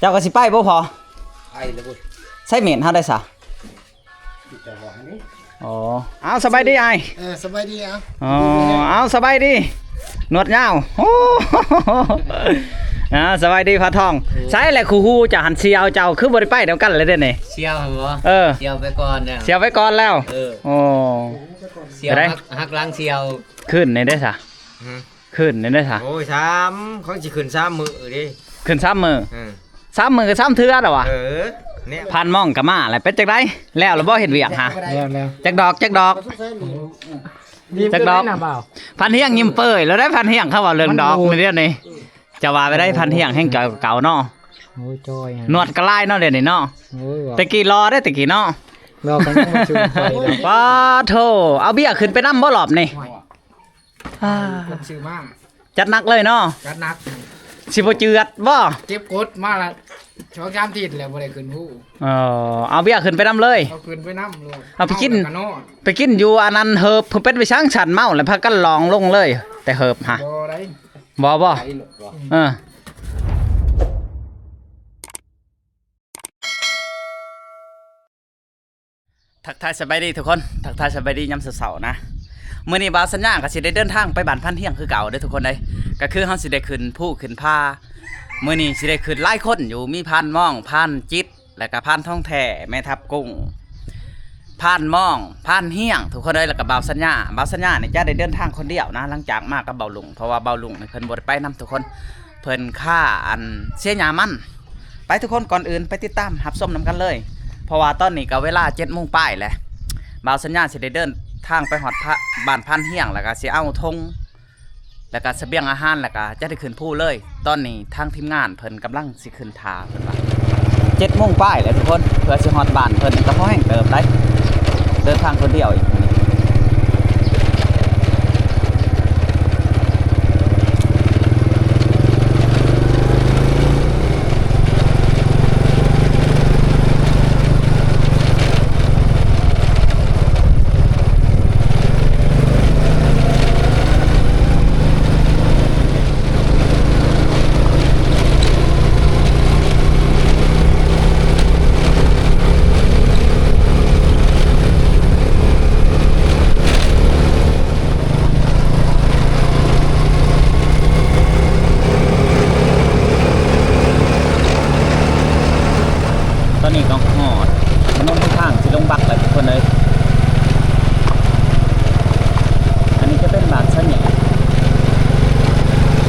ເຈົ້າກໍຊິໄປບໍ່ພໍ? ໄປແລ້ວເວີ້ຍ. ໃຊ້ເໝນເຮົາໄດ້ສະ? ເຈົ້າວ່ານີ້. ອໍ ເອົາ ສະບາຍດີອ້າຍ. ເອີ ສະບາຍດີ. ເອົາ ອໍ ເອົາ ສະບາຍດີໜວດຍາວ. ໂອ້ ອ່າ ສະບາຍດີພານທອງ. ໂອ້ ໃສແຫຼະຄູ່ຮູ້ເຈົ້າຫັ້ນ ສ່ຽວເຈົ້າຄືບໍ່ໄດ້ໄປນຳກັນເລີຍເດ້ນີ້? ສ່ຽວຫັ້ນບໍ່? ເອີ ສ່ຽວໄປກ່ອນແລ້ວ ສ່ຽວໄປກ່ອນແລ້ວ. ເອີ ໂອ້ ສ່ຽວ ໄດ້ ຫັກ ຫັກຫຼັງສ່ຽວ. ຂຶ້ນນີ້ເດ້ສະ? ຮະ? ຂຶ້ນແນວໃດຊະ? ໂອ້ຍ ສາມ ເຂົາຊິຂຶ້ນສາມມື້ເດ້. ຂຶ້ນສາມມື້? ເອີ ສາມມື້ສາມເທື່ອລະວະ. ເອີ ແນວ ພານມອງກໍມາແລ້ວ ເປັນຈັ່ງໃດ? ແລ້ວລະບໍ່ເຮັດວຽກຫາ? ແລ້ວ ແລ້ວ. ຈັກດອກ ຈັກດອກ? ຈັກດອກ? ພານຮຽງຍິ້ມເປີຍແລ້ວໄດ໋ ພານຮຽງ ເຂົາເວົ້າເລື່ອງດອກໃນດຽວນີ້. ຈະວ່າໄປໄດ້ ພານຮຽງແຮງເກົ່າເກົ່າເນາະ. ໂອ້ຍ ຈ່ອຍ ໜວດກໍຫຼາຍເນາະດຽວນີ້ເນາະ. ໂອ້ຍ ແຕ່ກີ້ຫຼໍ່ເດ້ ແຕ່ກີ້ເນາະ. ຫຼໍ່ກັນຍັງບໍ່ຊື່ໄປເນາະ. ປາໂທ້ ເອົາເບ້ຍຂຶ້ນໄປນຳບໍ່ລອບນີ້? ອ່າ ເພິ່ນຊື້ມາ ຈັດໜັກເລີຍເນາະ. ຈັດໜັກ. ຊິບໍ່ເຈື່ອດບໍ່? ເກັບກົດມາລະສອງສາມທິດແລ້ວ ບໍ່ໄດ້ຂຶ້ນພູ. ເອີ ເອົາເບ້ຍຂຶ້ນໄປນຳເລີຍ. ເອົາຂຶ້ນໄປນຳໂລດ. ເອົາໄປກິນ ເອົາແລ້ວກໍນອນ ໄປກິນຢູ່ອັນນັ້ນເຫີບ. ເພິ່ນເປັນໄປສັງສັນເມົາແລ້ວ ພາກັນລອງລົງເລີຍ ແຕ່ເຫີບຫະ. ບໍ່ໄດ້. ບໍ່ ບໍ່? ໄປໂລດ. ເອີ. ທັກທາຍສະບາຍດີທຸກຄົນ ທັກທາຍສະບາຍດີຍາມເຊົ້າໆນະ. ມື້ນີ້ບ່າວສັນຍາກໍຊິໄດ້ເດີນທາງໄປບ້ານພານຮຽງຄືເກົ່າເດີທຸກຄົນເດີ. ກໍຄືເຮົາຊິໄດ້ຂຶ້ນພູຂຶ້ນຜາ ມື້ນີ້ຊິໄດ້ຂຶ້ນຫຼາຍຄົນຢູ່ ມີພານມອງ ພານຈິດ ແລ້ວກໍພານທອງແທ້ ແມ່ທັບກຸ້ງ ພານມອງ ພານຮຽງ ທຸກຄົນເອີຍ ແລ້ວກໍບ່າວສັນຍາ. ບ່າວສັນຍານີ້ຈະໄດ້ເດີນທາງຄົນດຽວນະ ຫຼັງຈາກມາກັບບ່າວລຸງ ເພາະວ່າບ່າວລຸງນີ້ເພິ່ນບໍ່ໄດ້ໄປນຳທຸກຄົນ ເພິ່ນຄາອັນເສຍຫຍ້າມັນ. ໄປທຸກຄົນ ກ່ອນອື່ນໄປຕິດຕາມຮັບຊົມນຳກັນເລີຍ ເພາະວ່າຕອນນີ້ກໍເວລາເຈັດໂມງປາຍແຫຼະ. ບ່າວສັນຍາຊິໄດ້ເດີນທາງໄປຮອດພະ ບ້ານພານຮຽງ ແລ້ວກໍຊິເອົາຖົງ ແລ້ວກໍສະບຽງອາຫານ ແລ້ວກໍຈະໄດ້ຂຶ້ນພູເລີຍ. ຕອນນີ້ທາງທີມງານເພິ່ນກຳລັງຊິຂຶ້ນຖ້າ ເພິ່ນວ່າເຈັດໂມງປາຍແຫຼະທຸກຄົນ ເພື່ອຊິຮອດບ້ານເພິ່ນ ກໍພໍແຮງເຕີບໄດ໋ ເດີນທາງຄົນດຽວອີກ. ຕອນນີ້ກໍຮອດຖະໜົນຫົນທາງຊິລົງບັກແລ້ວທຸກຄົນເອີຍ. ອັນນີ້ຈະເປັນບາງສະແຫຍງ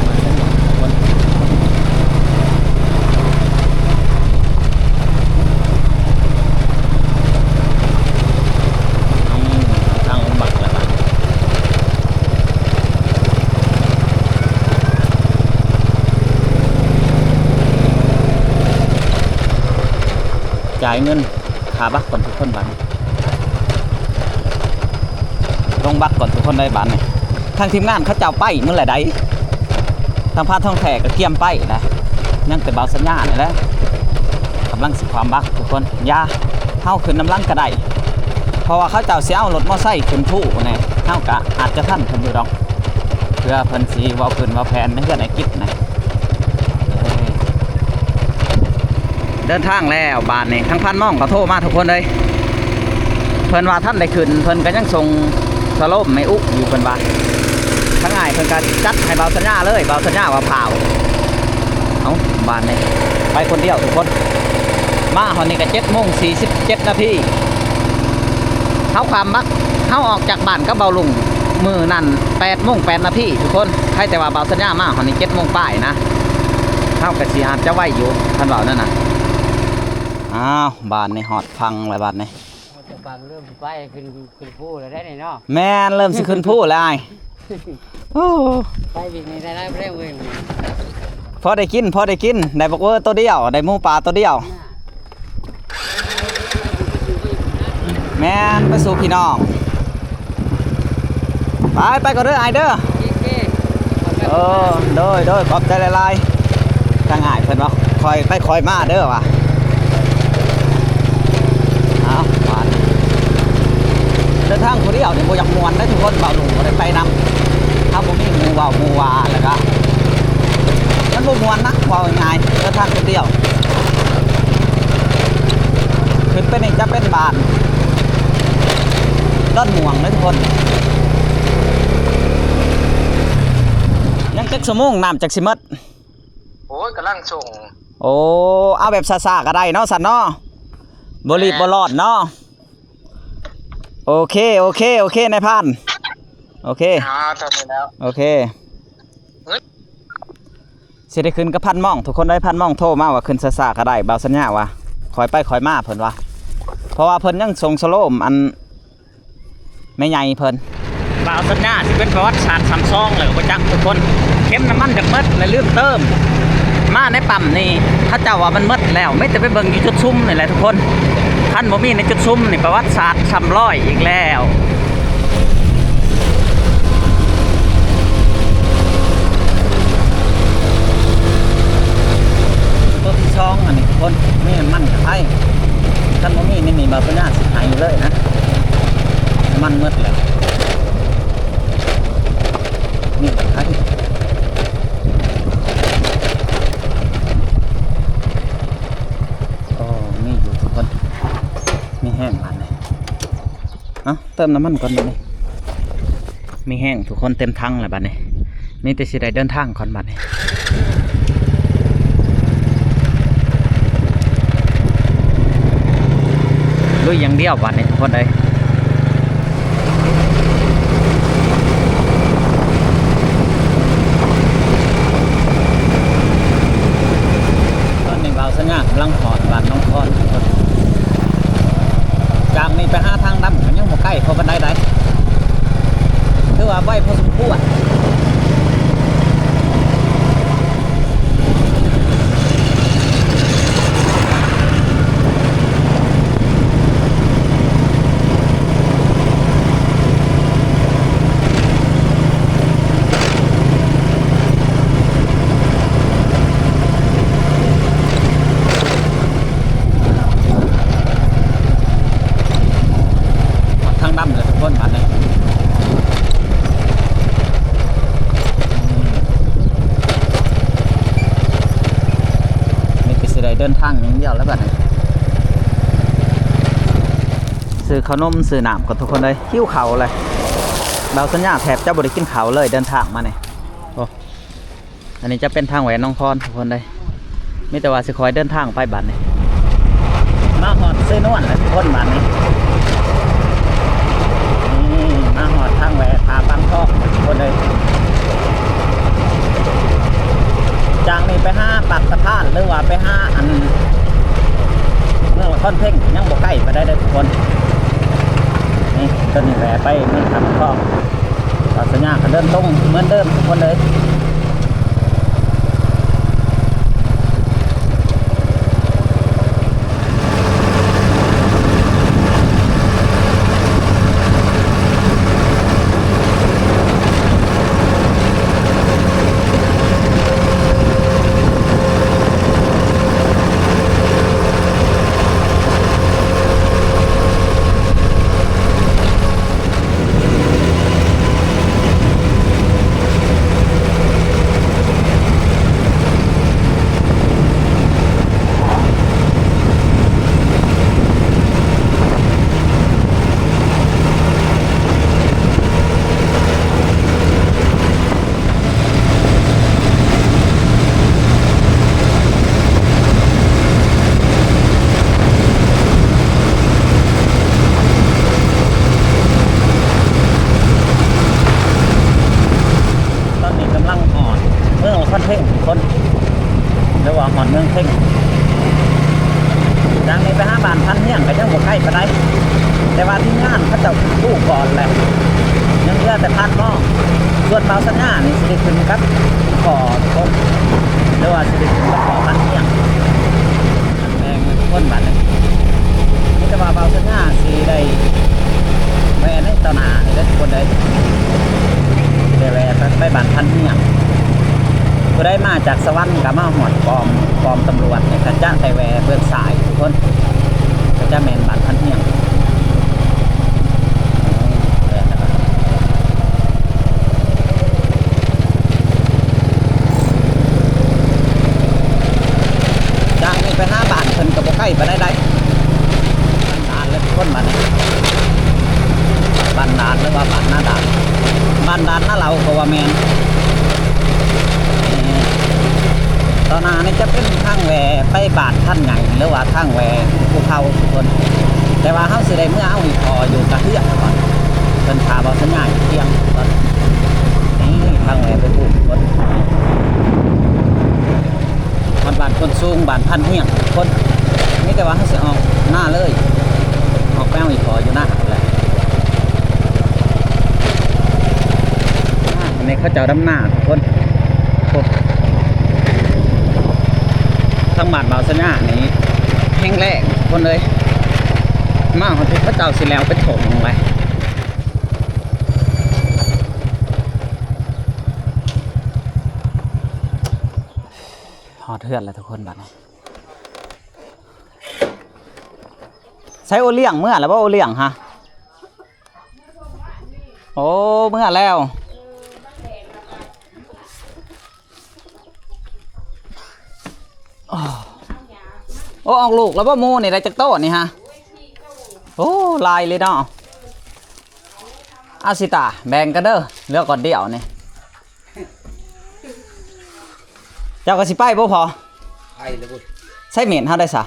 ບາງສະແຫຍງທຸກຄົນ. ນີ້ທາງລົງບັກແລ້ວບາດນີ້. ຈ່າຍເງິນຄ່າບັກກ່ອນທຸກຄົນບາດນີ້ ລົງບັກກ່ອນທຸກຄົນໄດ໋ບາດນີ້. ທາງທີມງານເຂົາເຈົ້າໄປໝົດແລ້ວໃດ໋ ທາງພານທອງແທ້ກໍກຽມໄປແລ້ວ ຍັງແຕ່ບ່າວສັນຍານີ້ແຫຼະ ກຳລັງຊິຄວາມບັກທຸກຄົນ. ຢ່າ ເຮົາຂຶ້ນນຳຫຼັງກໍໄດ້ ເພາະວ່າເຂົາເຈົ້າຊິເອົາລົດມໍໄຊຂຶ້ນພູແນ່ ເຮົາກະອາດຈະທັນເພິ່ນຢູ່ດອກ ເພື່ອເພິ່ນຊິເວົ້າພື້ນເວົ້າແຜນໃນເຮືອນໃນກິດນະ. ເດີນທາງແລ້ວບາດນີ້ ທາງພານມອງກໍໂທມາທຸກຄົນເອີຍ ເພິ່ນວ່າທັນໄດ້ຂຶ້ນ ເພິ່ນກໍຍັງສົ່ງສະໂລມໃຫ້ອຸຢູ່ ເພິ່ນວ່າ. ທາງອ້າຍເພິ່ນກໍຈັດໃຫ້ບ່າວສັນຍາເລີຍ ບ່າວສັນຍາວ່າພ້າວ. ເອົ້າ ບາດນີ້ໄປຄົນດຽວທຸກຄົນ ມາຮອດນີ້ກໍເຈັດໂມງສີ່ສິບເຈັດນາທີ. ເຮົາຂ້າມມາ ເຮົາອອກຈາກບ້ານກັບເບົາລຸງມື້ນັ້ນແປດໂມງແປດນາທີທຸກຄົນ. ໃຄແຕ່ວ່າບ່າວສັນຍາມາຮອດນີ້ເຈັດໂມງປາຍນະ ເຮົາກໍຊິອາດຈະໄວຢູ່ ຄັນເວົ້ານັ້ນນະ. ອ້າວ ບາດນີ້ຮອດຝັ່ງແລ້ວບາດນີ້. ຮອດຈາກຝັ່ງເລີ່ມໄປຂຶ້ນ ຂຶ້ນພູແລ້ວໄດ໋ນີ້ເນາະ. ແມ່ນ ເລີ່ມຊິຂຶ້ນພູແລ້ວອ້າຍ. ໂອ້ ໄປວິກນີ້ໄດ້ຫຼາຍບໍ່ໄດ້ເວີ້ຍ. ພໍໄດ້ກິນ ພໍໄດ້ກິນ ໄດ້ບັກເວີໂຕດຽວ ໄດ້ໝູປ່າໂຕດຽວ. ແມ່ນ ໄປສູ່ພີ່ນ້ອງ. ໄປ ໄປກ່ອນເດີອ້າຍເດີ. ໂອເຄ ເອີ ໂດຍ ໂດຍ ຂອບໃຈຫຼາຍໆ. ທາງອ້າຍເພິ່ນວ່າຄ່ອຍໄປຄ່ອຍມາເດີວ່າ. ເອົາ ບາດເດີນທາງຜູ້ດຽວນີ້ບໍ່ຢາກມ່ວນເດ້ທຸກຄົນ ເວົ້າລົງບໍ່ໄດ້ໄປນຳ ເຮົາບໍ່ມີໝູ່ເວົ້າໝູ່ວ່າ ແລ້ວກະມັນບໍ່ມ່ວນນະ ເວົ້າງ່າຍໆ ເດີນທາງຄົນດຽວ. ປັດຈຸບັນນີ້ຈະເປັນບ້ານດອນມ່ວງເດີທຸກຄົນ. ຍັງຈັກຊົ່ວໂມງນ້ຳຈັກຊິໝົດ? ໂອ້ຍ ກຳລັງສົ່ງ. ໂອ້ ເອົາແບບຊ້າໆກໍໄດ້ເນາະ ຊັ້ນເນາະ ບໍ່ລີບບໍ່ລອນເນາະ. ໂອເຄ ໂອເຄ ໂອເຄ ນາຍພານ. ໂອເຄ ອ່າ ເທົ່ານີ້ແລ້ວ. ໂອເຄ ຊິໄດ້ຂຶ້ນກັບພັນໝ້ອງ ທຸກຄົນເອີຍ. ພັນໝ້ອງໂທມາວ່າຂຶ້ນຊ້າໆກໍໄດ້ ບ່າວສັນຍາວ່າຄ່ອຍໄປຄ່ອຍມາ ເພິ່ນວ່າ ເພາະວ່າເພິ່ນຍັງສົ່ງສະໂລມອັນ ແມ່ໃຫຍ່ເພິ່ນ. ບ່າວສັນຍາຊິເປັນປະຫວັດສາດຊ້ຳສອງແລ້ວບໍ່ຈັກທຸກຄົນ. ເຂັມນ້ຳມັນຈະໝົດແລ້ວລືມເຕີມ. ມາໃນປ້ຳນີ້ເຂົາເຈົ້າວ່າມັນໝົດແລ້ວ ມີແຕ່ໄປເບິ່ງຢູ່ຈຸດຊຸມນີ້ແຫຼະທຸກຄົນ. ຄັນບໍ່ມີໃນຈຸດຊຸມນີ້ປະຫວັດສາດຊ້ຳລອຍອີກແລ້ວ. ຕົວທີສອງອັນນີ້ທຸກຄົນ ມີນ້ຳມັນກະໄພ ຄັນບໍ່ມີນີ້ ນີ້ບ່າວສັນຍາຊິໄຫ້ເລີຍນະ. ນ້ຳມັນໝົດແລ້ວ ມີກະໄພ. ໂອ້ ມີຢູ່ທຸກຄົນ ມີແຮງບາດນີ້. ເອົາ ເຕີມນ້ຳມັນກ່ອນບາດນີ້. ມີແຮງທຸກຄົນ ເຕັມຖັງແລ້ວບາດນີ້. ມີແຕ່ຊິໄດ້ເດີນທາງກ່ອນບາດນີ້. ລຸຍຢ່າງດຽວບາດນີ້ທຸກຄົນເອີຍ. ຕອນນີ້ບ່າວສັນຍາກຳລັງຮອດບ້ານໜອງຄອນ. ຈາກນີ້ໄປຫາທາງດຳກໍຍັງບໍ່ໄກພໍປານໃດໃດ ຖືວ່າໄວພໍສົມຄວນ. ຮອດທາງດຳແລ້ວທຸກຄົນບາດນີ້. ນີ້ກໍຊິໄດ້ເດີນທາງຢ່າງດຽວແລ້ວບາດນີ້. ຊື້ເຂົ້າໜົມຊື້ນ້ຳກ່ອນທຸກຄົນເອີຍ ຫິວເຂົ້າເລີຍ. ບ່າວສັນຍາແທບຈະບໍ່ໄດ້ກິນເຂົ້າເລີຍເດີນທາງມານີ້. ໂອ້ ອັນນີ້ຈະເປັນທາງແຫວໜອງຄອນທຸກຄົນເອີຍ. ມີແຕ່ວ່າຊິຄ່ອຍເດີນທາງໄປບາດນີ້. ມາຮອດເຊນວນແລ້ວທຸກຄົນບາດນີ້. ນີ້ ມາຮອດທາງແຫວທ່າປາງທອງທຸກຄົນເອີຍ. ຈາກນີ້ໄປຫາປາກສະພານ ຫຼືວ່າໄປຫາອັນເມືອງນະຄອນເພັງ ຍັງບໍ່ໄກປານໃດເດີທຸກຄົນ. ນີ້ ຕົວນີ້ແຫວະໄປເມືອງທ່າປາງທອງ. ບ່າວສັນຍາກໍເດີນຕົງເໝືອນເດີມທຸກຄົນເອີຍ. ຕອນນີ້ກຳລັງຮອດເມືອງນະຄອນເພັງທຸກຄົນ ຫຼືວ່າຮອດເມືອງເພັງ. ຈາກນີ້ໄປຫາບ້ານພັນຮຽງກໍຍັງບໍ່ໄກປານໃດ ແຕ່ວ່າທີມງານເຂົາເຈົ້າຮູ້ກ່ອນແຫຼະ ຍັງເຫຼືອແຕ່ພັນໝໍ. ສ່ວນບ່າວສັນຍານີ້ຊິໄດ້ຂຶ້ນກັບພໍ່ທຸກຄົນ ຫຼືວ່າຊິໄດ້ຂຶ້ນກັບພໍ່ພັນຮຽງ. ແມ່ນທຸກຄົນບາດນີ້ ມີແຕ່ວ່າບ່າວສັນຍາຊິໄດ້ແວ່ໃນຕໍ່ໜ້ານີ້ເດີທຸກຄົນເດີ ໄດ້ແວ່ໄປ ໄປບ້ານພັນຮຽງ. ຜູ້ໃດມາຈາກສະຫວັນກໍມາຮອດປ້ອມ ປ້ອມຕຳຫຼວດນີ້ ກໍຈະໄດ້ແວ່ເບື້ອງຊ້າຍທຸກຄົນ ກໍຈະແມ່ນບ້ານພັນຮຽງ. ຈາກນີ້ໄປຫາບ້ານເພິ່ນກໍບໍ່ໄກປານໃດໃດ. ບ້ານນີ້ ບ້ານດານ ຫຼືວ່າບ້ານນາດານ ບ້ານດານນາເລົາກໍວ່າແມ່ນ. ເອີ ຕໍ່ໜ້ານີ້ຈະເປັນທາງແວ່ໄປບ້ານພັນໃຫຍ່ ຫຼືວ່າທາງແວ່ພູເຂົາທຸກຄົນ. ແຕ່ວ່າເຮົາຊິໄດ້ເມືອເອົາອີ່ພໍ່ຢູ່ກະເຮືອນກ່ອນ ເພິ່ນພາເບົາສັນຍາໄປທ່ຽງກ່ອນ. ນີ້ທາງແວ່ໄປພູທຸກຄົນ. ຮອດບ້ານໂພນສູງ ບ້ານພັນຮຽງ ຄົນ ມີແຕ່ວ່າເຮົາຊິອອກນາເລີຍ ອອກໄປເອົາອີ່ພໍ່ຢູ່ນາພຸ້ນແຫຼະ. ອ່າ ອັນນີ້ເຂົາເຈົ້າດຳນາທຸກຄົນ. ໂອ້ ທາງບ້ານເບົາສັນຍານີ້ແຮງແລ້ງຄົນເອີຍ ມາຮອດເຂົາເຈົ້າຊິແລ້ວໄປຖົມໄປ. ຮອດເຮືອນແລ້ວທຸກຄົນ ບາດນີ້. ໃສໂອລ້ຽງ ເມືອແລ້ວບໍ່ໂອລ້ຽງຫະ? ໂອ້ ເມືອແລ້ວ. ໂອ້ ອອກລູກແລ້ວບໍ່ ໝູ່ນີ້ໄດ້ຈັກໂຕນີ້ຫະ? ໂອ້ ຫຼາຍເລີຍເນາະ. ອາ ຊິຕາ ແບ່ງກັນເດີ ເຫຼືອກ່ອນດຽວນີ້. ເຈົ້າກໍຊິໄປບໍ່ພໍ? ໄປແລ້ວພຸ້ນ. ໃຊ້ເໝນເຮົາໄດ້ສະ?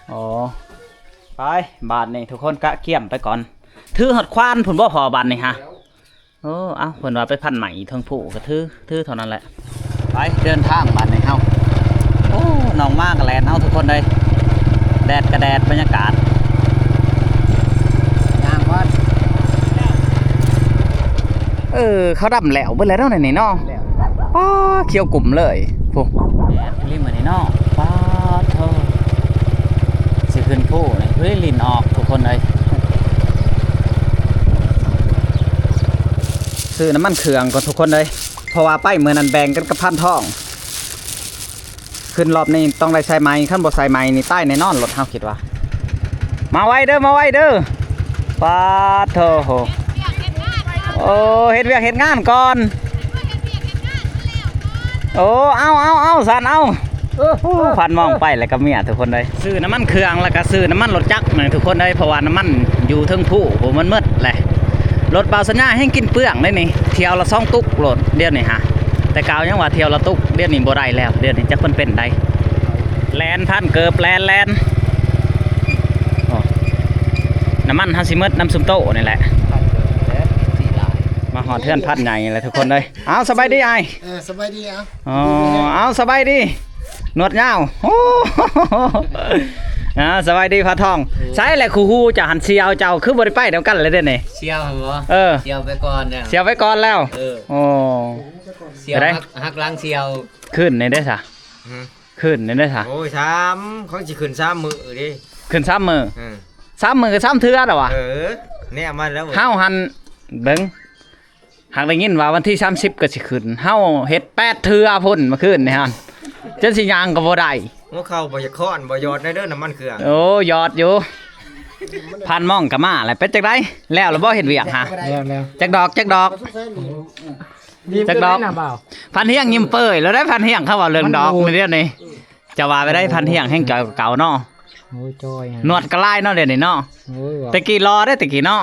ໂອ້ ໄປ ບາດນີ້ທຸກຄົນກະກຽມໄປກ່ອນ. ຖືຮອດຄວານພຸ້ນບໍ່ພໍບາດນີ້ຫະ? ໂອ້ ເອົ້າ ເພິ່ນວ່າໄປພັນໃໝ່ເທິງພູ ກໍຖື ຖືເທົ່ານັ້ນແຫຼະ. ໄປ ເດີນທາງບາດນີ້ເຮົາ. ໂອ້ ນ້ອງໝາກໍແລ່ນເອົາທຸກຄົນເອີຍ. ແດດກໍແດດ ບັນຍາກາດ ຍ່າງກ່ອນ. ເອີ ເຂົາດຳແລ້ວເບິດແລ້ວເນາະ ໃນນີ້ເນາະ. ແລ້ວ ປ້າ ຂຽວກຸ້ມເລີຍພຸ້ນ. ແດດອີ່ຫຼີມື້ນີ້ເນາະ. ປ້າໂທ້ ຊິຂຶ້ນພູນີ້ ເຮີ້ຍ ຫຼິ້ນອອກທຸກຄົນເອີຍ. ຊື້ນ້ຳມັນເຄື່ອງກ່ອນທຸກຄົນເອີຍ ເພາະວ່າໄປມື້ນັ້ນແບ່ງກັນກັບພັນທອງ. ຂຶ້ນລອບນີ້ຕ້ອງໄດ້ໃສ່ໃໝ່ ຄັນບໍ່ໃສ່ໃໝ່ນີ້ຕາຍແນ່ນອນ ລົດເຮົາຄິດວ່າ. ມາໄວເດີ ມາໄວເດີ. ປາດໂທ້ ໂອ້ ເຮັດວຽກເຮັດງານກ່ອນ. ໂອ້ ເອົາ ເອົາ ເອົາ ຊັ້ນເອົາ. ໂອ້ ພັນມອງໄປແລ້ວກັບເມຍທຸກຄົນເອີຍ. ຊື້ນ້ຳມັນເຄື່ອງ ແລ້ວກໍຊື້ນ້ຳມັນລົດຈັກນີ້ທຸກຄົນເອີຍ ເພາະວ່ານ້ຳມັນຢູ່ເທິງພູ ໂອ້ ມັນໝົດແຫຼະ. ລົດບ່າວສັນຍາແຮ່ງກິນເປືອງເດ້ນີ້ ທ່ຽວລະສອງຕຸກໂລດດຽວນີ້ຫະ. ແຕ່ເກົ່າຍັງວ່າທ່ຽວລະຕຸກ ດຽວນີ້ບໍ່ໄດ້ແລ້ວ ດຽວນີ້ຈັກເພິ່ນເປັນໃດ. ແລ່ນພັນເກີບ ແລ່ນ ແລ່ນ. ໂອ້ ນ້ຳມັນເຮົາຊິໝົດນຳຊຸມໂຕນີ້ແຫຼະ. ມາຮອດເຮືອນພັນໃຫຍ່ແລ້ວທຸກຄົນເອີຍ. ເອົາ ສະບາຍດີອ້າຍ. ເອີ ສະບາຍດີ. ເອົາ ເອົາ ສະບາຍດີ ໜວດຍາວ. ໂອ້ ເອົາ ສະບາຍດີພະທອງ. ໃສແຫຼະຄູ່ຮູ້ເຈົ້າຫັ້ນ ສ່ຽວເຈົ້າຄືບໍ່ໄດ້ໄປນຳກັນເລີຍເດນີ້? ສ່ຽວຫັ້ນບໍ່? ເອີ ສ່ຽວໄປກ່ອນແລ້ວ ສ່ຽວໄປກ່ອນແລ້ວ. ເອີ ໂອ້ ສ່ຽວ ໄປໃດ? ຫັກ ຫັກຫຼັງສ່ຽວ. ຂຶ້ນນີ້ເດ້ຊະ? ຮຶ ຂຶ້ນນີ້ເດ້ຊະ? ໂອ້ຍ ສາມ ເຂົາຊິຂຶ້ນສາມມື້ເດ້. ຂຶ້ນສາມມື້? ເອີ ສາມມື້ສາມເທື່ອລະວະ. ເອີ ແນວມັນແລ້ວ ເຮົາຫັ້ນເບິ່ງ ຫາກໄດ້ຍິນວ່າວັນທີສາມສິບກໍຊິຂຶ້ນ ເຮົາເຮັດແປດເທື່ອພຸ້ນ ເມື່ອຄືນນີ້ຫັ້ນ ຈົນຊິຍ່າງກໍບໍ່ໄດ້. ຫົວເຂົ່າບໍ່ຢາກຄ້ອນ ບໍ່ຢອດໄດ້ເດີນ້ຳມັນເຄື່ອງ. ໂອ້ ຢອດຢູ່. ພັນມອງກໍມາແລ້ວ ເປັນຈັ່ງໃດ ແລ້ວລະບໍ່ເຮັດວຽກຫາ? ແລ້ວ ແລ້ວ. ຈັກດອກ ຈັກດອກ ຈັກດອກ? ພັນຮຽງຍິ້ມເປີຍແລ້ວໄດ໋ ພັນຮຽງ ເຂົາເວົ້າເລື່ອງດອກໃນດຽວນີ້. ຈະວ່າໄປໄດ້ ພັນຮຽງແຮ່ງຈ່ອຍກວ່າເກົ່າເນາະ. ໂອ້ຍ ຈ່ອຍ ໜວດກໍຫຼາຍເນາະດຽວນີ້ເນາະ. ໂອ້ຍ ແຕ່ກີ້ຫຼໍ່ເດ້ ແຕ່ກີ້ເນາະ.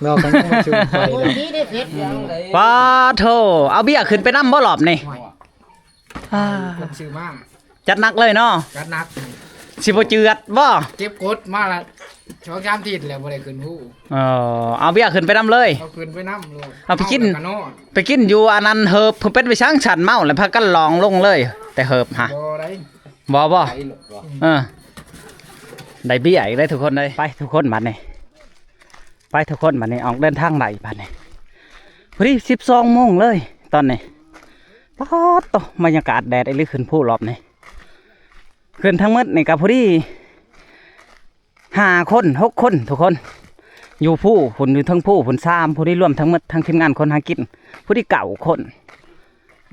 ຫຼໍ່ກັນຍັງບໍ່ຊື່ໄປເນາະ. ປາໂທ ເອົາເບຍຂຶ້ນໄປນຳບໍ່ລອບນີ້? ໂອ້ຍ ອ່າ ເພິ່ນຊື້ມາ ຈັດໜັກເລີຍເນາະ. ຈັດໜັກ ຊິບໍ່ເຈື່ອດບໍ່? ເກັບກົດມາລະສອງສາມທິດແລ້ວ ບໍ່ໄດ້ຂຶ້ນພູ. ເອີ ເອົາເບຍຂຶ້ນໄປນຳເລີຍ. ເອົາຂຶ້ນໄປນຳໂລດ. ເອົາໄປກິນ ເອົາແລ້ວກໍນອນ. ໄປກິນຢູ່ອັນນັ້ນເຮີບ ເພິ່ນເປັນໄປສັງສັນເມົາແລ້ວ ພາກັນລ່ອງລົງເລີຍ ແຕ່ເຮີບຫະ. ບໍ່ໄດ້ ບໍ່ ບໍ່ ໄປໂລດບໍ່? ເອີ ໄດ້ເບຍອີກເດ້ທຸກຄົນເອີຍ. ໄປທຸກຄົນບາດນີ້ ໄປທຸກຄົນບາດນີ້ ອອກເດີນທາງໄດ້ບາດນີ້. ພໍດີສິບສອງໂມງເລີຍຕອນນີ້. ປາດໂຕ ບັນຍາກາດແດດອີ່ຫຼີ ຂຶ້ນພູລອບນີ້. ຂຶ້ນທັງໝົດນີ້ກໍພໍດີ ຫ້າຄົນ ຫົກຄົນທຸກຄົນ. ຢູ່ພູພຸ້ນ ຢູ່ເທິງພູພຸ້ນສາມ ຜູ້ນີ້ລວມທັງໝົດ ທັງທີມງານຄົນຫາກິນ ຜູ້ນີ້ເກົ້າຄົນ.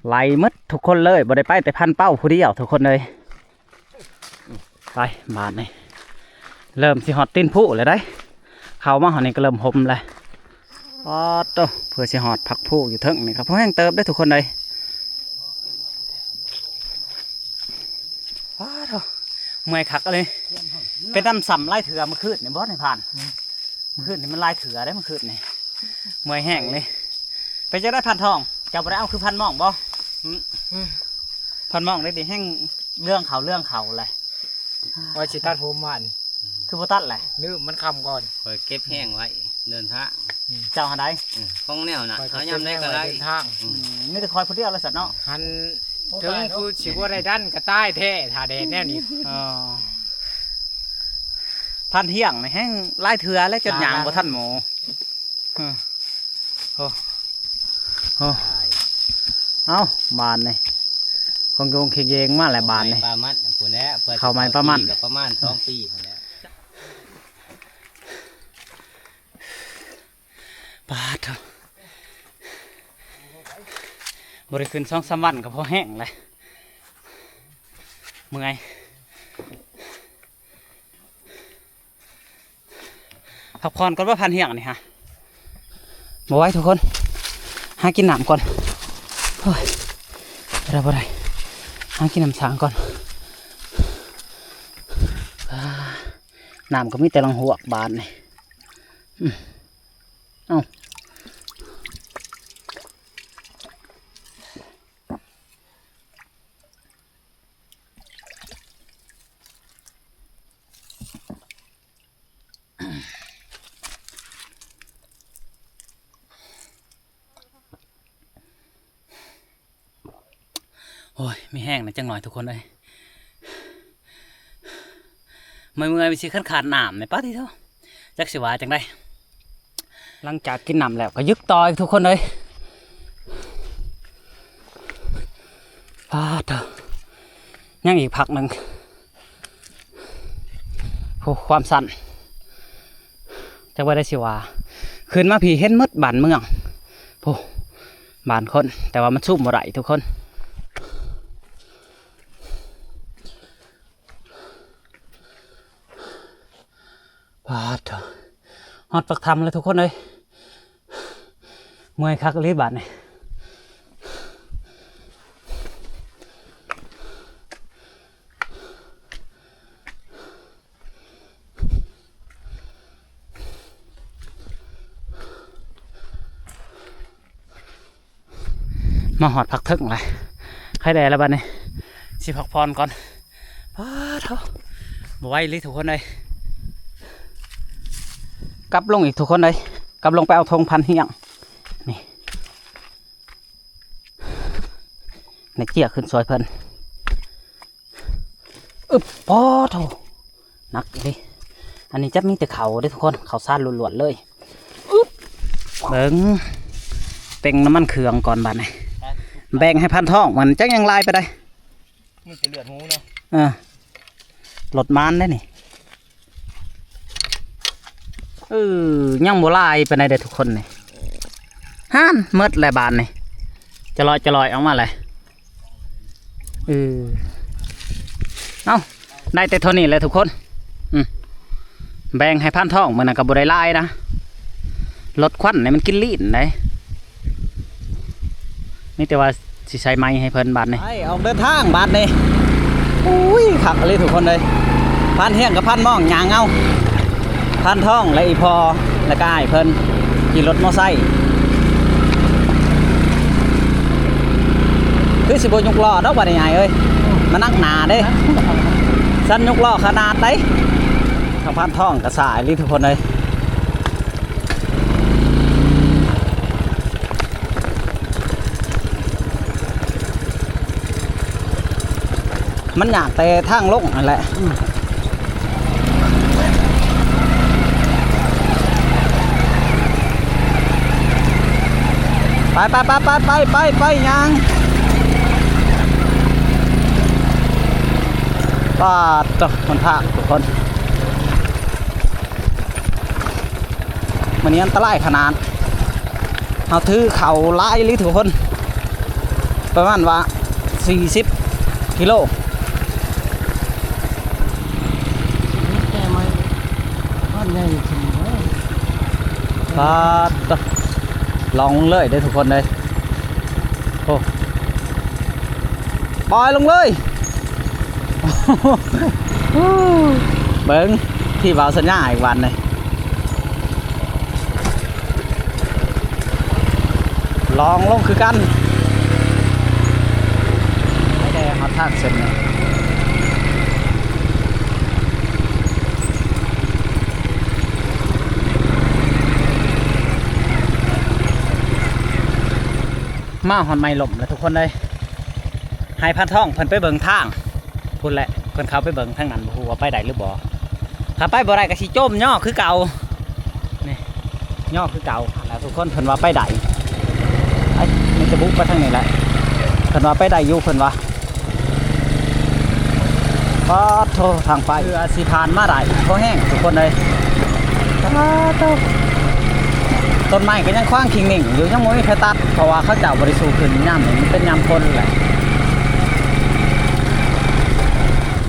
ໄຫຼໝົດທຸກຄົນເລີຍ ບໍ່ໄດ້ໄປແຕ່ພັນເປົ້າຜູ້ດຽວທຸກຄົນເອີຍ. ໄປບາດນີ້ ເລີ່ມຊິຮອດຕີນພູແລ້ວໄດ໋. ເຂົ້າມາຮອດນີ້ກໍເລີ່ມຫົມແລ້ວ. ປາດໂຕ ເພື່ອຊິຮອດພັກພູຢູ່ເທິງນີ້ກໍພໍແຮງເຕີບເດ້ທຸກຄົນເອີຍ. ປາດໂຕ ເມື່ອຍຄັກເລີຍ. ເປັນນຳຊ້ຳຫຼາຍເທື່ອມື້ຄືນນີ້ບໍ່ໄດ້ຜ່ານ. ອືມ ມື້ຄືນນີ້ມັນຫຼາຍເທື່ອເດ້ ມື້ຄືນນີ້ ເມື່ອຍແຮງເລີຍ. ເປັນຈັ່ງໃດພັນທອງ ເຈົ້າບໍ່ໄດ້ເອົາຄືພັນມອງບໍ່? ອືມ ອືມ ພັນມອງໄດ້ດີແຮງເລື່ອງເຂົາເລື່ອງເຂົາແຫຼະ. ວ່າຊິຕັດຜົມຫວານ ຄືບໍ່ຕັດແຫຼະ? ລືມ ມັນຄ່ຳກ່ອນ ຂ້ອຍເກັບແຫ້ງໄວ້ເດີນທາງ. ເຈົ້າຫັ້ນໃດ? ອືມ ຂອງແນວນະ ຂ້ອຍກໍ ເອົາຍາມໃດກໍໄດ້ ເກັບແຫ້ງໄວ້ເດີນທາງ. ອືມ ອືມ ມີແຕ່ຄອຍຜູ້ດຽວແຫຼະຊັ້ນເນາະ. ຫັ້ນ ເຖິງຜູ້ຊິບໍ່ໄດ້ດັນກໍຕາຍແທ້ ຖ້າແດດແນວນີ້. ອໍ ພັນທຽງນີ້ແຮງຫຼາຍເທື່ອແລ້ວ ຈົນຍ່າງບໍ່ທັນໝູ່. ເອີ ໂອ້ ໂອ້ ເອົ້າ ບາດນີ້ ຄອງໂຍງເຄງເຢງມາແລ້ວບາດນີ້. ປາມັນພຸ້ນແຫຼະ ເຂົ້າໃໝ່ປາມັນ ກໍປະມານສອງປີພຸ້ນແຫຼະ. ປາດໂທ້ ບໍ່ໄດ້ຂຶ້ນສອງສາມວັນກໍພໍແຮງແຫຼະ ເມື່ອຍ. ພັກຜ່ອນກ່ອນບໍ່ ພັນທຽງນີ້ຮະ. ບໍ່ໄຫວທຸກຄົນ ຫາກິນນ້ຳກ່ອນ. ໂອ້ຍ ບໍ່ໄດ້ ບໍ່ໄດ້ ຫາກິນນ້ຳສ້າງກ່ອນ. ອາ ນ້ຳກໍມີແຕ່ລັງຫວກບາດນີ້. ອືມ ເອົ້າ ໂອ້ຍ ມີແຮງແດ່ຈັກໜ້ອຍທຸກຄົນເອີຍ. ເມື່ອຍໆ ຊິຄັນຂາດນ້ຳນີ້ ປາດຕິໂທ ຈັກຊິວ່າຈັ່ງໃດ. ຫຼັງຈາກກິນນ້ຳແລ້ວກໍຍຶກຕໍ່ອີກທຸກຄົນເອີຍ. ປາດໂທ້ ຍັງອີກພັກໜຶ່ງ. ໂອ້ ຄວາມຊັນ ຈັກວ່າໄດ້ຊິວ່າ ຂຶ້ນມາພີ້ເຫັນໝົດບ້ານເມືອງ ໂອ້ ບ້ານຄົນ ແຕ່ວ່າມັນຊູມບໍ່ໄດ້ທຸກຄົນ. ປາດໂທ້ ຮອດປາກຖ້ຳແລ້ວທຸກຄົນເອີຍ. ເມື່ອຍຄັກອີ່ຫຼີບາດນີ້. ມາຮອດພັກເທິງແລ້ວ ໄຄແດ່ແລ້ວບາດນີ້ ຊິພັກຜ່ອນກ່ອນ. ປາດໂທ້ ບໍ່ໄຫວອີ່ຫຼີທຸກຄົນເອີຍ. ກັບລົງອີກທຸກຄົນເອີຍ ກັບລົງໄປເອົາຖົງພັນທຽງນີ້ ໃນເຈ້ຍຂຶ້ນຊ່ອຍເພິ່ນ. ອຶບ ປາດໂທ້ ໜັກອີ່ຫຼີ. ອັນນີ້ຈະມີແຕ່ເຂົ້າເດ້ທຸກຄົນ ເຂົ້າສານລ້ວນໆເລີຍ. ອຶບ ເບິ່ງ ເຕັງນ້ຳມັນເຄື່ອງກ່ອນບາດນີ້ ແບ່ງໃຫ້ພັນທອງ ມັນຈັກຍັງຫຼາຍປານໃດ. ມີແຕ່ເລືອດໝູເນາະ. ເອີ ລົດມານເດ້ນີ້. ເອີ ຍັງບໍ່ຫຼາຍປານໃດເດ້ທຸກຄົນນີ້. ຫັ້ນ ໝົດແລ້ວບາດນີ້ ຈະລອຍໆອອກມາແລ້ວ. ເອີ ເອົ້າ ໄດ້ແຕ່ເທົ່ານີ້ແຫຼະທຸກຄົນ. ອືມ ແບ່ງໃຫ້ພັນທອງ ມື້ນັ້ນກໍບໍ່ໄດ້ຫຼາຍນະ ລົດຄວັນນີ້ມັນກິນລີ້ນໃດ໋. ມີແຕ່ວ່າຊິໃສ່ໄມ້ໃຫ້ເພິ່ນບາດນີ້ ໄປອອກເດີນທາງບາດນີ້. ອຸ້ຍ ຄັກອີ່ຫຼີທຸກຄົນເອີຍ ພັນທຽງກັບພັນມອງຍ່າງເອົາ. ພັນທອງ ແລະ ອີ່ພໍ່ ແລະ ກະອ້າຍເພິ່ນຂີ່ລົດມໍໄຊ ຄືຊິບໍ່ຍົກລໍ້ດອກບາດນີ້ອ້າຍເອີຍ ມັນໜັກໜາເດ້. ຊັ້ນຍົກລໍ້ຂະໜາດໃດ໋. ທາງພັນທອງກະຊ້າອີ່ຫຼີທຸກຄົນເອີຍ. ມັນຍາກແຕ່ທາງລົງຫັ້ນແຫຼະ. ໄປໆໆໆໆ ຍ່າງ. ປາດໂທ້ ຫົນທາງທຸກຄົນ. ມື້ນີ້ອັນຕະລາຍຂະໜາດ ເຮົາຖືເຂົ້າຫຼາຍອີ່ຫຼີທຸກຄົນ ປະມານວ່າສີ່ສິບກິໂລ. ແກ່ໃໝ່ ບ້ານໃຫຍ່ຂຶ້ນເດີ. ປາດໂທ້ ລ່ອງເລີຍເດ້ທຸກຄົນເອີຍ. ໂອ້ ປ່ອຍລົງເລີຍ. ເບິ່ງທີ່ເວົ້າສັນຍາອີກວັນນີ້ ລອງລົງຄືກັນ ໄປແດ່ຮອດທາງເສັ້ນນີ້ ມາຮອດໄມ້ລົ້ມແລ້ວທຸກຄົນເອີຍ ໃຫ້ພັນທອງເພິ່ນໄປເບິ່ງທາງ ພຸ້ນແຫຼະ ເພິ່ນເຂົ້າໄປເບິ່ງທາງນັ້ນ ບໍ່ຮູ້ວ່າໄປໄດ້ຫຼືບໍ່. ຖ້າໄປບໍ່ໄດ້ກໍຊິຈົ່ມຍໍຄືເກົ່າ ນີ້ຍໍຄືເກົ່າ. ແລ້ວທຸກຄົນເພິ່ນວ່າໄປໄດ້ ໄອ້ ມີແຕ່ບຸກໄປທາງນີ້ແຫຼະ ເພິ່ນວ່າໄປໄດ້ຢູ່ ເພິ່ນວ່າ. ປາດໂທ ທາງໄປ ເພື່ອຊິຜ່ານມາໄດ້ພໍແຮງທຸກຄົນເອີຍ. ປາດໂທ ຕົ້ນໄມ້ກໍຍັງຂວາງຄິງນິງຢູ່ ຍັງບໍ່ມີໃຜຕັດ ເພາະວ່າເຂົາເຈົ້າບໍ່ໄດ້ສູ້ຂຶ້ນຍາມນີ້ ມັນເປັນຍາມຝົນແຫຼະ.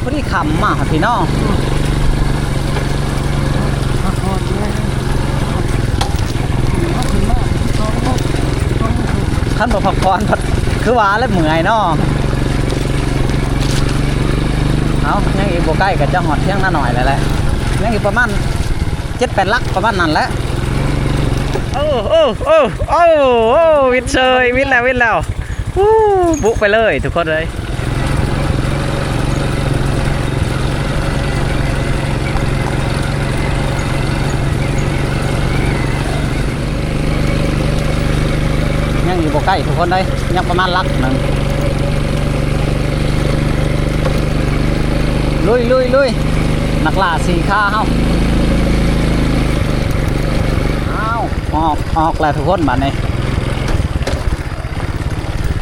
ພໍດີຄ່ຳມາພີ່ນ້ອງ ຄັນບໍ່ພັກຜ່ອນພັດຄືວ່າແຫຼະເມື່ອຍເນາະ. ເອົາ ຍັງອີກບໍ່ໄກກໍຈະຮອດທຽງນານ້ອຍແລ້ວແຫຼະ ຍັງອີກປະມານເຈັດແປດຫຼັກ ປະມານນັ້ນແຫຼະ. ໂອ້ ໂອ້ ໂອ້ ໂອ້ ໂອ້ ວິດເຊີຍ ວິດແລ້ວ ວິດແລ້ວ ອູ້ ບຸກໄປເລີຍທຸກຄົນເອີຍ. ຍັງຢູ່ບໍ່ໄກທຸກຄົນເອີຍ ຍັງປະມານຫຼັກໜຶ່ງ. ລຸຍ ລຸຍ ລຸຍ ນັກລ່າສີ່ຂາເຮົາ. ອ້າວ ອອກ ອອກແລ້ວທຸກຄົນ ບາດນີ້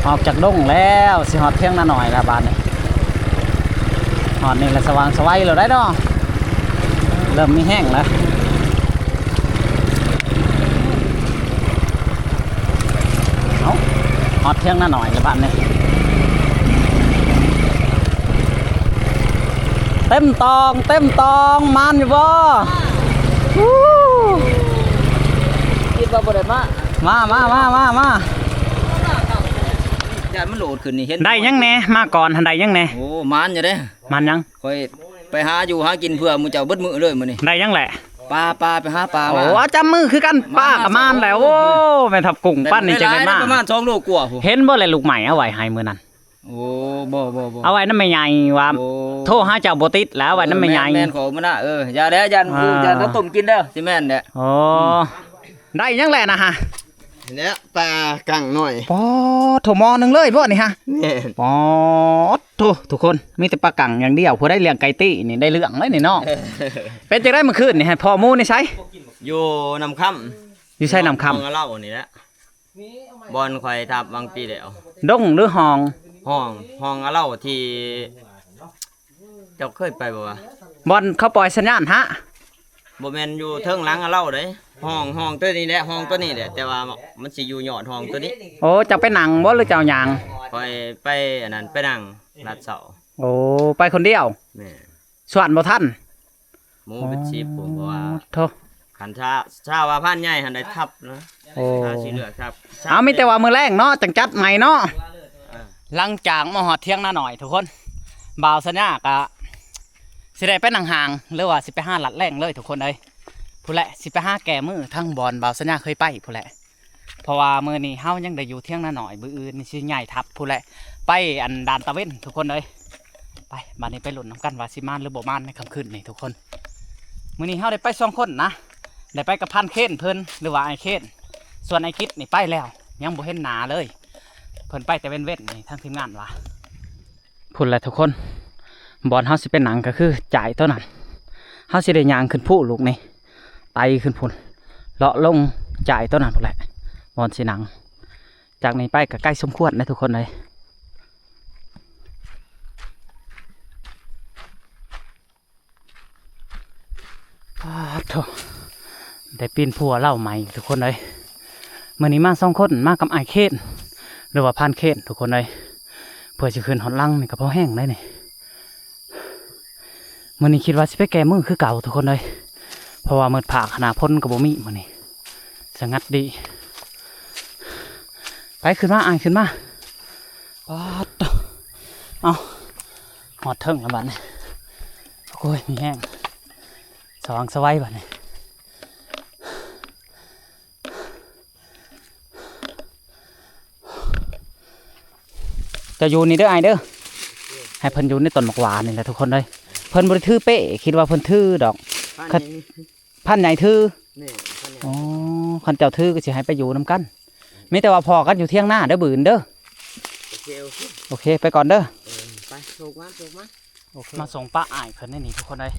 ອອກຈາກດົງແລ້ວ ຊິຮອດທຽງນານ້ອຍແລ້ວບາດນີ້. ຮອດນີ້ລະສະຫວ່າງສະໄຫວແລ້ວໄດ໋ເນາະ ເລີ່ມມີແຮງແລ້ວ. ເອົາ ຮອດທຽງນານ້ອຍແລ້ວບາດນີ້. ເຕັມຕອງ ເຕັມຕອງ ມານຢູ່ບໍ່? ຄິດວ່າບໍ່ໄດ້ມາ ມາ ມາ ມາ ມາ ມາ. ຢ້ານມັນໂຫຼດຂຶ້ນນີ້ ເຫັນ ໄດ້ຫຍັງແດ່? ມາກ່ອນຫັ້ນໄດ້ຫຍັງແດ່? ໂອ້ ມານຢູ່ເດ້. ມານຫຍັງ? ຂ້ອຍໄປຫາຢູ່ຫາກິນເພື່ອໝູ່ເຈົ້າເບິດມື້ເລີຍມື້ນີ້. ໄດ້ຫຍັງແຫຼະ? ປາ ປາ ໄປຫາປາມາ. ໂອ້ ເອົາ ຈັບມືຄືກັນ ປາກໍມານແຫຼະ. ໂອ້ ແມ່ທັບກຸ້ງ ປານນີ້ຈັ່ງໄດ້ມາ. ປະມານສອງໂລກວ່າພຸ້ນ. ເຫັນບໍ່ແຫຼະ ລູກໄມ້ເອົາໄວ້ໃຫ້ມື້ນັ້ນ? ໂອ້ ບໍ່ ບໍ່ ບໍ່ ເອົາໄວ້ນຳແມ່ໃຫຍ່ວ່າ ໂອ້ ໂທຫາເຈົ້າບໍ່ຕິດແລ້ວ ເອົາໄວ້ນຳແມ່ໃຫຍ່. ແມ່ນ ແມ່ນ ຂໍມື້ໜ້າ ເອີ ຢ່າແລ້ວ ຢ້ານ ອ່າ ຢ້ານເຂົາຕົ້ມກິນເດີ ຊິແມ່ນແຫຼະ. ອໍ ໄດ້ຫຍັງແຫຼະນະຮະ? ແລ້ວປາກັງໜ້ອຍ. ປາດໂທ ໝໍ້ໜຶ່ງເລີຍບໍ່ນີ້ຮະ? ແມ່ນ. ປາດໂທ ທຸກຄົນ ມີແຕ່ປາກັງຢ່າງດຽວ. ຜູ້ໃດລ້ຽງໄກ່ຕີນີ້ໄດ້ເລື່ອງເລີຍນີ້ເນາະ. ເປັນຈັ່ງໃດມື້ຄືນນີ້ ໃຫ້ພໍ່ໝູ່ນີ້ໃສ? ຢູ່ນ້ຳຄຳ. ຢູ່ໃສນ້ຳຄຳ? ຫ້ອງເລົ່ານີ້ແຫຼະ ບ່ອນຂ້ອຍທັບຫວ່າງປີແລ້ວ. ດົງຫຼືຫ້ອງ? ຫ້ອງ ຫ້ອງເລົ່າທີ່ ເຈົ້າເຄີຍໄປບໍ່ວະ? ບ່ອນເຂົາປ່ອຍສັນຍານຫະ? ບໍ່ແມ່ນ ຢູ່ເທິງຫຼັງເລົ່າເດ້. ຫ້ອງ ຫ້ອງຕົວນີ້ແຫຼະ ຫ້ອງຕົວນີ້ແຫຼະ ແຕ່ວ່າມັນຊິຢູ່ຍອດຫ້ອງຕົວນີ້. ໂອ້ ເຈົ້າໄປນັ່ງບໍ່ ຫຼືເຈົ້າຍ່າງ? ຂ້ອຍໄປອັນນັ້ນ ໄປນັ່ງລາດເຊົາ. ໂອ້ ໄປຄົນດຽວ? ແມ່ນ. ຊວນບໍ່ທັນ ໝູ່ເປັນສິບພຸ້ນ ເພາະວ່າ ໂອ້ ໂທ້ ຄັນຖ້າ ຖ້າວ່າພານໃຫຍ່ຫັ້ນໄດ້ທັບນະ. ໂອ້ ຖ້າຊິເລືອກທັບ ເອົາ ມີແຕ່ວ່າມື້ແລງເນາະ ຈັ່ງຈັດໃໝ່ເນາະ. ເອີ ຫຼັງຈາກມາຮອດທຽງນານ້ອຍທຸກຄົນ ບ່າວສັນຍາກະຊິໄດ້ໄປນັ່ງຫ້າງ ຫຼືວ່າຊິໄປຫາລັດແລງເລີຍທຸກຄົນເອີຍ. ພຸ້ນແຫຼະ ຊິໄປຫາແກ້ມືທາງບ່ອນບ່າວສັນຍາເຄີຍໄປພຸ້ນແຫຼະ. ເພາະວ່າມື້ນີ້ເຮົາຍັງໄດ້ຢູ່ທຽງນານ້ອຍ ມື້ອື່ນນີ້ຊິຍ້າຍທັບພຸ້ນແຫຼະ ໄປອັນດ່ານຕາເວັນທຸກຄົນເອີຍ. ໄປ ບາດນີ້ໄປລຸ້ນນຳກັນວ່າຊິມານຫຼືບໍ່ມານໃນຄ່ຳຄືນນີ້ທຸກຄົນ. ມື້ນີ້ເຮົາໄດ້ໄປສອງຄົນນະ ໄດ້ໄປກັບພານເຄນເພິ່ນ ຫຼືວ່າອ້າຍເຄນ. ສ່ວນອ້າຍກິດນີ້ໄປແລ້ວ ຍັງບໍ່ເຫັນໜ້າເລີຍ ເພິ່ນໄປແຕ່ເວັນໆນີ້ ທາງທີມງານວ່າ. ພຸ້ນແຫຼະທຸກຄົນ ບ່ອນເຮົາຊິໄປນັ່ງກໍຄືຈ້າຍຕົວນັ້ນ. ເຮົາຊິໄດ້ຍ່າງຂຶ້ນພູລູກນີ້ ໄຕ່ຂຶ້ນພຸ້ນ ເລາະລົງຈ້າຍຕົວນັ້ນພຸ້ນແຫຼະ ບ່ອນຊິນັ່ງ. ຈາກນີ້ໄປກໍໄກສົມຄວນເດ້ທຸກຄົນເອີຍ. ປາດໂທ້ ໄດ້ປີນພູເຫຼົ່າໃໝ່ທຸກຄົນເອີຍ. ມື້ນີ້ມາສອງຄົນ ມາກັບອ້າຍເຄນ ຫຼືວ່າພານເຄນທຸກຄົນເອີຍ. ເພື່ອຊິຂຶ້ນຮອດຫຼັງນີ້ກໍພໍແຮງໄດ໋ນີ້. ມື້ນີ້ຄິດວ່າຊິໄປແກ້ມືຄືເກົ່າທຸກຄົນເອີຍ ເພາະວ່າມືດພາກຫັ້ນນະ ຝົນກໍບໍ່ມີມື້ນີ້ ສະຫງັດດີ. ໄປ ຂຶ້ນມາ ອ້າຍ ຂຶ້ນມາ. ປາດໂທ້ ເອົາ ຮອດເທິງແລ້ວບັດນີ້. ໂອ້ຍ ມີແຮງ ສະຫວ່າງສະໄຫວບັດນີ້. ເຈົ້າຢູ່ນີ້ເດີອ້າຍເດີ ໃຫ້ເພິ່ນຢູ່ໃນຕົ້ນໝາກຫວ້ານີ້ແຫຼະທຸກຄົນເອີຍ. ເພິ່ນບໍ່ໄດ້ຖືເປ້ ຄິດວ່າເພິ່ນຖືດອກ. ພັນ ຄັນ ພັນໃຫຍ່ຖື. ນີ້ ພັນໃຫຍ່. ອໍ ຄັນເຈົ້າຖືກໍຊິໃຫ້ໄປຢູ່ນຳກັນ. ມີແຕ່ວ່າພໍ້ກັນຢູ່ຖຽງນາເດີ ມື້ອື່ນເດີ. ໂອເຄ ໂອເຄ ໂອເຄ ໄປກ່ອນເດີ. ເອີ ໄປ ໂຊກມາ ໂຊກມາ. ໂອເຄ ມາສົ່ງປະອ້າຍເພິ່ນໃນນີ້ທຸກຄົນເອີຍ.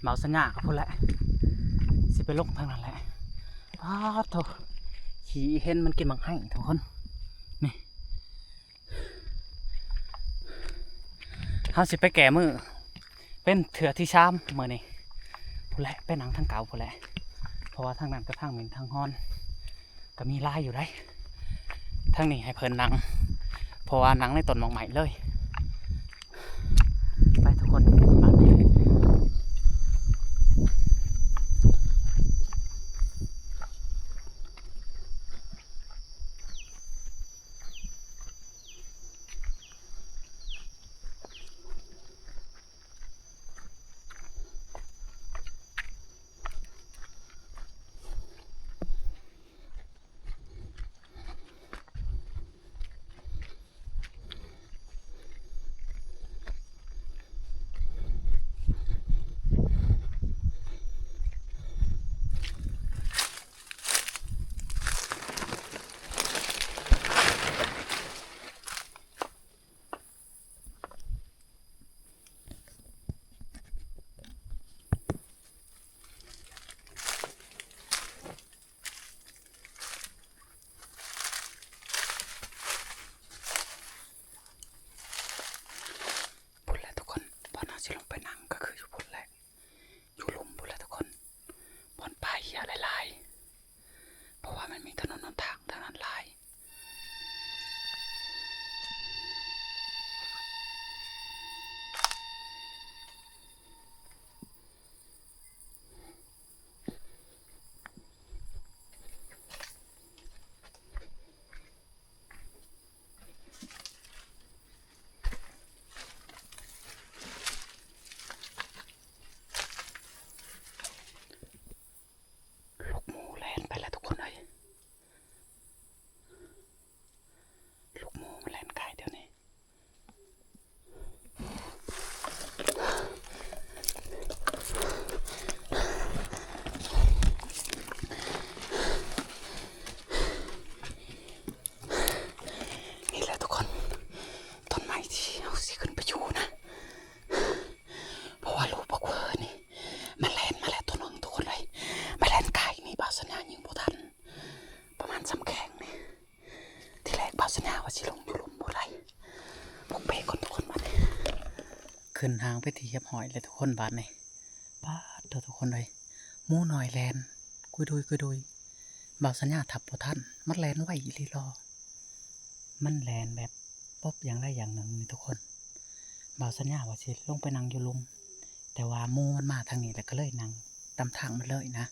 ເບົາສັນຍາກັບພຸ້ນແຫຼະ ຊິໄປລົງທາງນັ້ນແຫຼະ. ປາດໂທ້ ຂີ້ເຫັນມັນກິນໝາກໄຮ້ທຸກຄົນ. ນີ້ ເຮົາຊິໄປແກ້ມື ເປັນເທື່ອທີສາມມື້ນີ້. ພຸ້ນແຫຼະ ໄປນັ່ງທາງເກົ່າພຸ້ນແຫຼະ ເພາະວ່າທາງນັ້ນກໍທາງເໝັນທາງຮ້ອນ ກໍມີຫຼາຍຢູ່ໃດ໋. ທາງນີ້ໃຫ້ເພິ່ນນັ່ງ ເພາະວ່ານັ່ງໃນຕົ້ນໝາກໄມ້ເລີຍ. ໄປທຸກຄົນ ບາດນີ້. ພຸ້ນແຫຼະທຸກຄົນ ບ່ອນເຮົາຊິລົງໄປນັ່ງກໍຄືຢູ່ພຸ້ນແຫຼະ ຢູ່ລຸ່ມພຸ້ນແຫຼະທຸກຄົນ ບ່ອນປາເຫື່ອຫຼາຍໆ ເພາະວ່າມັນມີຖະໜົນຫົນທາງທາງນັ້ນຫຼາຍ. ລູກໝູແລ່ນໄປແລ້ວທຸກຄົນເອີຍ ລູກໝູມັນແລ່ນກາຍແຖວນີ້. ນີ້ແຫຼະທຸກຄົນ ຕົ້ນໄມ້ທີ່ເຮົາຊິຂຶ້ນໄປຢູ່ນະ ເພາະວ່າລູກບັກເວີນີ້ ມັນແລ່ນມາແລ້ວໂຕໜຶ່ງທຸກຄົນເອີຍ ມັນແລ່ນກາຍນີ້ ບ່າວສັນຍາຍິງບໍ່ທັນ ປະມານສ່ຳແຂ້ງນີ້. ທີແລກບ່າວສັນຍາວ່າຊິລົງຢູ່ລຸ່ມບໍ່ໄດ້ ປົກເປກ່ອນທຸກຄົນ ບາດນີ້ ຂຶ້ນຮ່າງເປັນທີ່ຮຽບຮ້ອຍແລ້ວທຸກຄົນ ບາດນີ້. ປາດໂທ້ ທຸກຄົນເອີຍ ໝູນ້ອຍແລ່ນກຸຍດຸຍກຸຍດຸຍ ບ່າວສັນຍາທັບບໍ່ທັນ ມັນແລ່ນໄວອີ່ຫຼີຫຼໍ ມັນແລ່ນແບບປົບຢ່າງໃດຢ່າງໜຶ່ງນີ້ທຸກຄົນ. ບ່າວສັນຍາວ່າຊິລົງໄປນັ່ງຢູ່ລຸ່ມ ແຕ່ວ່າໝູມັນມາທາງນີ້ ແລ້ວກໍເລີຍນັ່ງຕາມທາງມັນເລີຍນະ.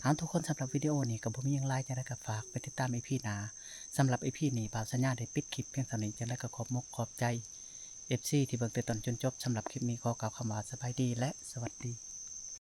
ເອົາ ທຸກຄົນ ສຳລັບວິດີໂອນີ້ກໍບໍ່ມີຫຍັງຫຼາຍ ຈັ່ງໃດກໍຝາກໄປຕິດຕາມອີພີໜ້າ. ສຳລັບອີພີນີ້ ບ່າວສັນຍາໄດ້ປິດຄລິບພຽງເທົ່ານີ້ ຈັ່ງໃດກໍຂອບມົກຂອບໃຈເອັຟຊີທີ່ເບິ່ງແຕ່ຕົ້ນຈົນຈົບ. ສຳລັບຄລິບນີ້ຂໍກ່າວຄຳວ່າສະບາຍດີ ແລະ ສະຫວັດດີ.